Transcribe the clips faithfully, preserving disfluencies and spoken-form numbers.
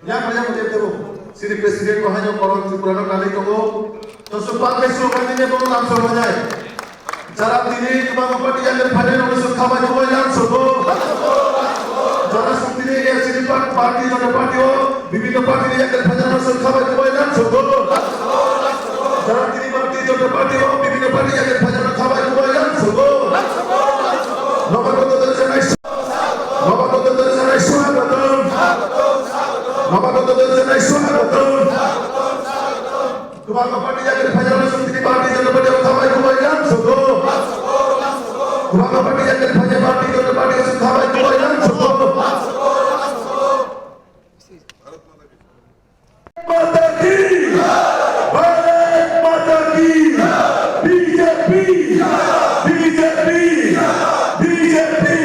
Yang yang dia tu, sini presiden ko hanya koron Tripura no kali ko, to supak ke supak ni ko lam so hajai. Jara tini Tubang party yang ke phane no so khabai ko yang so ko. Jara sini ya sini party, party no party o, bibhinno party yang ke phane no so khabai ko yang so ko. Jara tini party no party o, bibhinno party yang ke phane no khabai ko yang so ko. Nobar ko to janai, nobar ko to janai swagatam. Nobar ko to janai swagatam. Tubang party yang ke phane no so tini party no party o khabai ko yang so ko. Tubang party yang ke phane party no party o khabai ko yang so ko. माता की, भारत माता की, BJP, BJP, BJP.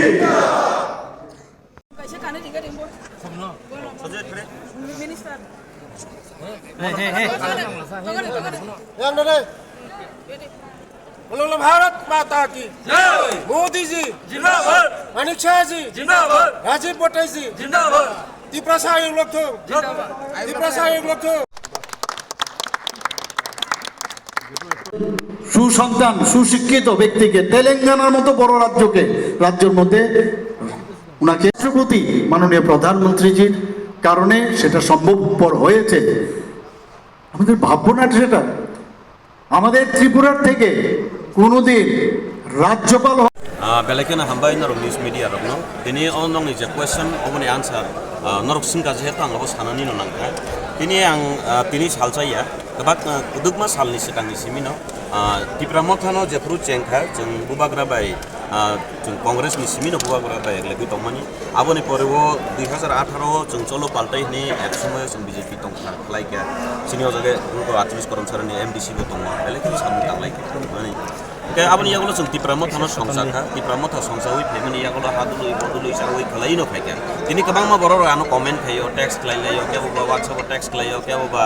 Minister. Hey, hey, hey. Yang deh. बोलो भारत माता की जय। मोदी जी जिंदाबाद। मानिक शाह जी जिंदाबाद। राजीव बोटे जी जिंदाबाद। तिप्रसा आयोग लोग थो। जिंदाबाद। तिप्रसा आयोग लोग थो। সুসন্তান, সুশিক্ষিত ব্যক্তিকে, তেলেঙ্গানার মতো বড় রাজ্যকে, রাজ্যের মধ্যে ওনাকে রাষ্ট্রপতি, মাননীয় প্রধানমন্ত্রীজির কারণে সেটা সম্ভবপর হয়েছে। আমাদের ভাবনাটা সেটা, আমাদের ত্রিপুরার থেকে কোনোদিন রাজ্যপাল হ- Ah, belai kheno hambai norok news media rokno. Tini o nokni je question, oboni answer, ah, norok swngkha, jehetu ang abo sanani no nangkha. Tini ang, ah, tini salsa ya, kwbak, ah, kwdwkma salni swkangni simi no, ah, Tipra Motha no jephru chengkha, chwng bubagra bai, ah, chwng Congress ni simi no bubagra bai eglegwi tongmani. Aboni pore o dui hazar atharo o chwng cholo paltai hwnwi ek somoyo chwng B J P tongkha khlaikha. Chini o jaga abo atris Koromsari ni M D C bo tongo, belai kheno samung tanglai kha. Mani, hwnkhe aboni yagulo chwng Tipra Motha no songchakha, Tipra Motha songchawi phaimani yagulo ha dului, bo dului, chawi khwlai no phaikha. Tini kwbangma borok rok ano comment khaio, text khlai laio, kebo ba WhatsApp o text khlaio, kebo ba,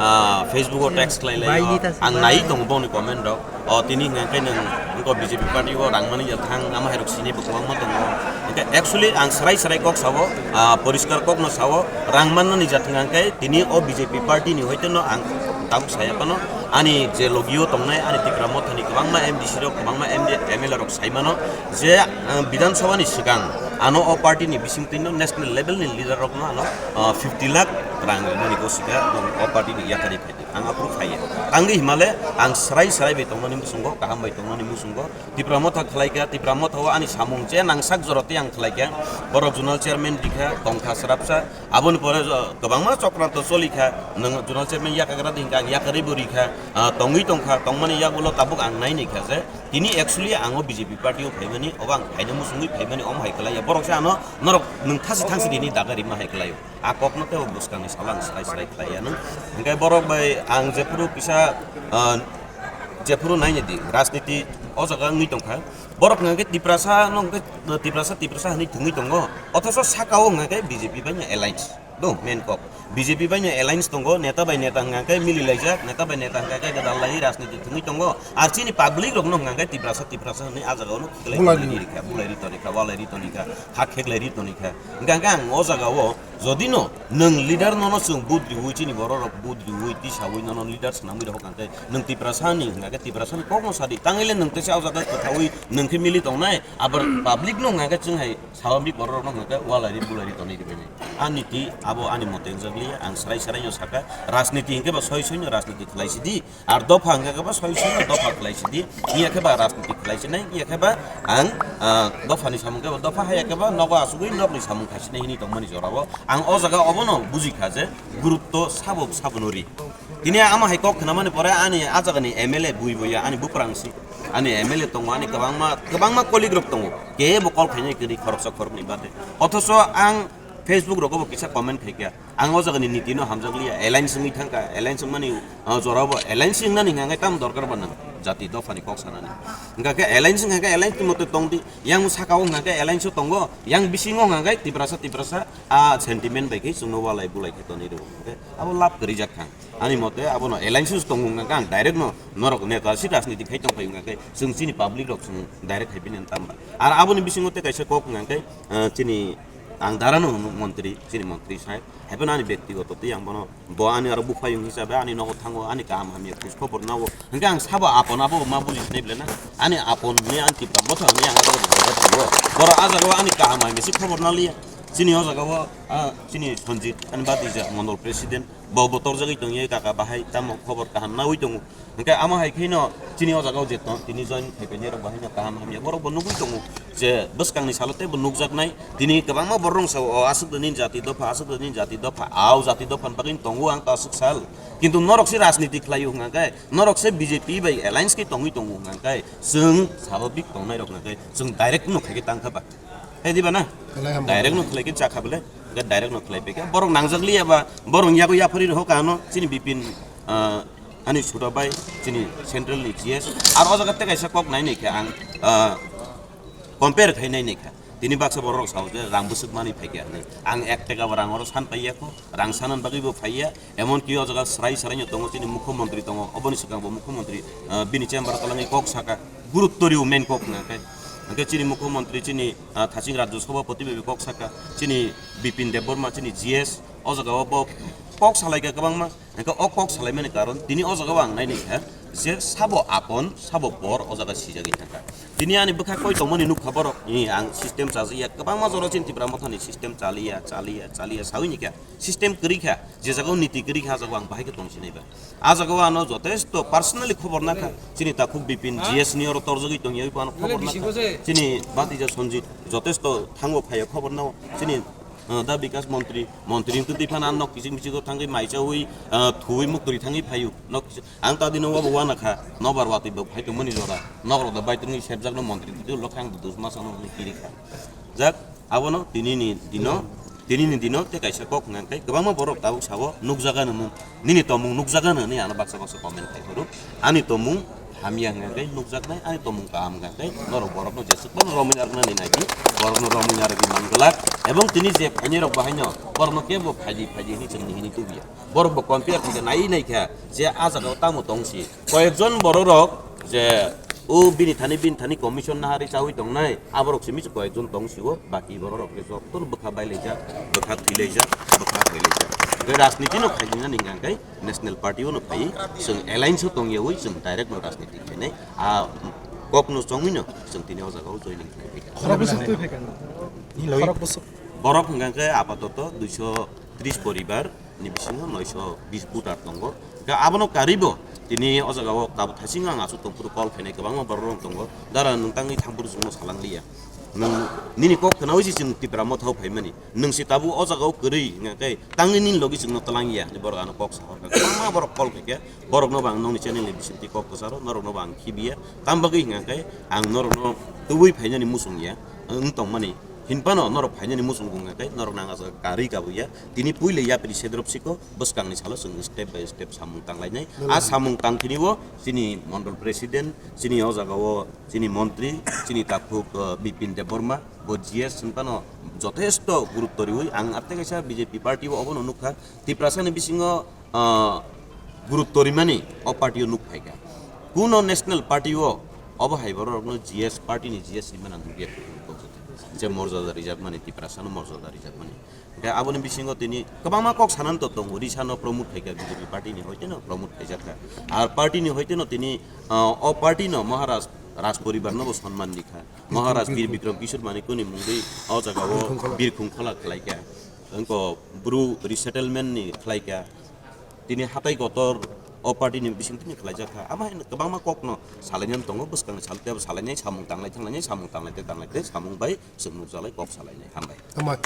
ah, Facebook o text khlai laio. Ang nai tongo boni comment rok. O tini hwnka khe nwng wngkha B J P party o rang mani ya thang, ama hai rok sini bo kwbangma tongo. Hwnkhe actually ang srai srai kok sao, ah, poriskar kok no sao, rang mannani ja thang khe tini o B J P party ni hoite no ang tabuk saya phano, ani je logi o tongnai ani Tipra Motha ni kwbangma M D C rok, kwbangma M D, M L A rok sai mano je, ah, Bidhan Sabha ni swkang ano o party ni bising twi no national level ni leader rok no ano, ah, fifty lakh rang rimani go sika o party ni yakari phai. Ang aphuru phaiya. Tangwi himale ang srai srai bai tongnani muchungo, kaham bai tongnani muchungo. Tipra Motha khlaikha, Tipra Motha o ani samung je nangsak jora tei ang khlaikha. Borok zonal chairman dikha, tongkha srapsa. Aboni pore jo-, kwbangma chokranto cholikha. Nwng zonal chairman yakagra di hwnkha, ang yakarwi bo rikha. Ah, tongwi tongkha, tongmani yagulo tabuk ang nai naikha je tini actually ang o B J P party o phaimani, obo ang phaina muchungwi phaimani, omo hai khlaiya. Borok se ano norok nwng thasi thangsi rini daga rima hai khlaio. A kokno tei o bwskangni salo ang srai srai khlai ya nw. Hwnkhe borok bai ang jephuru kisa, ah, jephuru naina di, rajniti o jaga wngwi tongkha. Borok hwnkhe Tiprasa no hwnkhe, Tiprasa, Tiprasa hwnwi thwngwi tongo. Othocho saka o hwnkhe B J P bai no alliance. Do, main kok. B J P bai no alliance tongo, neta bai neta hwnkhe mili laijak, neta bai neta hwnkhe gwdal lai rajniti thwngwi tongo. Ar chini public rok no hwnkhe Tiprasa, Tiprasa hwnwi a jaga o no khiklai Bulai ri. Ri rikha, bulai ri tonikha, walai ri tonikha, hak kheklai ri tonikha. Hwnkhe ang o jaga o Jodi no nwng leader nono chwng vote riwi, chini borok rok vote riwi, tisawi nono leader swnamwi rok hwnkhe nwng Tiprasa ni hwnkhe Tiprasa ni kokno sadi, tangwi le nwng teisa o jaga kwthawi nwng khe mili tongnai, abar public no hwnkhe chwng hai sawamri borok rok no hwnkhe walai ri bulai ri tonwi rwbainai. Ani ti abo ani mote wngjakliya, ang srai srai no sakha, rajniti hwnkhe ba soi soi no rajniti khlai sidi, Ar dopha hwnkha khe ba soi soi no dopha khlai sidi, iya khe ba rajniti khlai sinai, iya khe ba ang, ah, dopha ni samung khe ba dopha, haya khe ba nogo asugwi nok ni samung khai sinai hinwi tongmani jora o ang o jaga obono buji kha je gurutto sabo sabo no ri. Tini ama hai kok khna mani pore ani a jaga ni M L A bui bui ya ani buprang si, ani M L A tongo, ani kwbangma kwbangma colleague rok tongo, kebo call khainai kwrwi khoroksa khoroknwi bade, othocho ang Facebook rogo bo kisa comment khai kha. Ang o jaga ni niti no hamjak liya, alliance wngwi thang kha, alliance wngmani, ah, jora bo alliance wngnani hwnkha khe tamo dorkar ba nang jati dopha ni kok sanani. Hwnkha khe alliance wngkha khe alliance ni mote tong di, yang saka o hwnkha khe alliance o tongo, yang bisingo hwnkha khe Tiprasa, Tiprasa, ah, sentiment bai khe chwngno walai bulai khe tonwi rwo. Hwnkha khe abo lab kwrwi jak kha. Ani mote abono alliance o tongo hwnkha khe ang direct no norok neta si rajniti khai tong phai hwnkha khe chwng chini public rok chwng direct khai bini tamba. Ar aboni bisingo tei kaisa kok hwnkha khe, ah, chini Ang darano hwnwi montri, chini montri sai. Haiphano ani bektigoto tei ang bono, bo ani aro buphayung hisabe ani nogo thango, ani kaham hamya khoj khobor nago. Hwnkhe ang sabo apon abo ma buji sinai bwle na? Ani apon hwnwi ani Tipra Motha hwnwi ang abo buji thango. Borok ah jagao ani kaham hamya se khobor naliya. Chini o jagao, ah, chini Sanjit, ani Batija Mondol President, bo bo torjagwi tongya kaka bahai, tamo khobor kaham nawi tongo. Hwnkhe amo hai khaino chini o jagao je tong, tini join khai painai rok bo haino kaham hamya borok bo nugwi tongo je bwskangni salo teibo nukjaknai. Tini kwbangma borok rok sao, "O aswk da nini jati dopha, aswk da nini jati dopha, au jati dopha ni bagwi tongo ang ta aswk sal." Kintu norok se rajniti khlaio hwnkha khe, norok se B J P bai alliance khe tongwi tongo hwnkha khe, chwng sababik tongnai rok hwnkha khe chwng direct no khai khe tang kha ba. Hai diba na? Khlai ham. Direct no khlai khe cha kha bole. Hwnkhe direct no khlai pekha. Borok nangjak liya ba, borok yago yaphari rw kha ano chini Bipin, ah, ani Suda bai chini central ni G S. Ar o jaga tei kaisa kok nai nai kha ang, ah, compare khai nai nai kha. Tini baksa borok rok sao je rang bwswk mani phai kha hinwi. Ang ek taka bo rang oro san paiya kho, rang sanan bagwi bo phaiya. Emon ki o jaga srai srai no tongo, chini mukhyamantri tongo, oboni swkang bo mukhyamantri, ah, bini chamber o twlangwi kok saka, gurutto rw main kok hwnkha khe. Hwnkhe chini mukhyamantri chini, ah, thaching Rajya Sabhapati bai bo kok saka, chini Bipin Debbarma chini G S, o jaga o bo kok salaikha kwbangma. Hwnkhe o kok salaimani karon tini o jaga o ang nai nai kha je sabo apon, sabo por o jaga sijagwi thangkha. Tini ani bwkha koi tongmani nukha borok, ni ang system chajakya, kwbangma jora chini Tipra Mothani system chaliya, chaliya, chaliya sawi ni kha. System kwrwi kha, je jagao niti kwrwi kha, ah jagao ang bahai khe tong sinai ba. Ah jagao ano jotesto personally khobor nakha, chini takhuk Bipin G S ni oro torjagwi tongya, oi bo ano khobor nakha. Chini Batija Sanjit jotesto thango phaiya khobor nao, chini, ah, da Bikas Montri, Montri wngtwi twi phano ano nok kiching bisingo thangwi mai chawi, ah, thuwi muktwi thangwi phaio. Nok kiching, ang ta dino wabo wana kha, nobar watwi bo phai tongmani jora, nok rok da bai tongwi sepjak no Montri twi lokha ang dos mas ano kiri kha. Jak, abono tini ni dino, tini ni dino tei kaisa kok hwnka khe kwbangma borok tabuk sao nukjaga nw mung, nini tomung nukjaga nw hwnwi ano baksa baksa comment khai phuru. Ani tomung hamya hwnka khe nukjaknai, ani tomung kaham hwnka khe norok borokno jeswk phano romwi narwknani nai di, borokno romwi narwgwi man glak. Ebong tini je phainai rok bo haino borokno kebo phaidi phaidi hwnwi chwng nihini tubuya. Borok bo compare khaikhe nai naikha je ah jagao tamo tong si. Koyekjon bororok je o bini thani bini thani commission naharwi chawi tongnai, aborok simi se koyekjon tong sio, baki bororok khe jotono bwkha bailaijak, bwkha thwilaijak, bwkha thwilaijak. Tei rajniti no khaijinani hwnkha khe national party o no phai, chwng alliance o tongyawi chwng direct no rajniti khainai. A kok no chongwi no chwng tini o jagao joining khlai phaikha. Khorok bwswk twi phaikha? Khorok bwswk. Borok hwnkha khe apatoto duiso tris poribar ni bisingo noisho bis voter tongo. Hwnkhe abono karwi bo tini o jagao tabuk thaisingo ang aswk tongphuru call khainai kwbangma borok rok tongo. Dara nwng tangwi thangphuru chwngno salang liya. Nwng nini kok khwnawi se chwng Tipra Motha o phaimani. Nwng se tabuk o jagao kwrwi hwnkhe tangwi nini logi chwngno twlang ya hinwi borok ano kok sahorkha. Kwbangma borok call khaikhe borokno bo ang nokni channel ni bisingtwi kok kwcharo, norokno bo ang khibiya. Tamo bagwi hwnkhe ang norokno tubui phainani muchung ya wng tongmani. Hinphano norok phainani muchung wngkha khe norok nang aswk karwi kabuya. Tini puila yapri sedrop siko bwskangni salo chwng step by step samung tanglainai. A samung tangthini o chini mondol president, chini o jagao chini montri, chini takhuk, uh, Bipin Debbarma, bo G S hinphano jothesto gurutto riwi ang atte kaisa B J P party o obono nukha. Tiprasani bisingo, ah, gurutto rimani o party o nuk phaikha. Kuno national party o obo hai borok rokno G S party ni G S rimani ang nukya. Je morjada rijakmani, Tiprasano morjada rijakmani. Hwnkhe aboni bisingo tini kwbangma kok sanani to tongo, risano promote khaikha B J P party ni hoiteno promote khaijakha. Ar party ni hoiteno tini, ah, o party no Maharaj Raj poribar no bo sonman rikha. Maharaj Bir Bikram Kishore Manikya ni mungwi o jagao Birkhung Khola khlaikha. Wngkha Bru resettlement ni khlaikha. Tini hatai kotor o party ni bising tini khlaijak kha. Amo hai kwbangma kok no salainani tongo, bwskang ni sal tei salainai, samung tanglai thanglainai, samung tanglai tei tanglai tei samung bai chwng nukjalai kok salainai. Hambai. Hambai.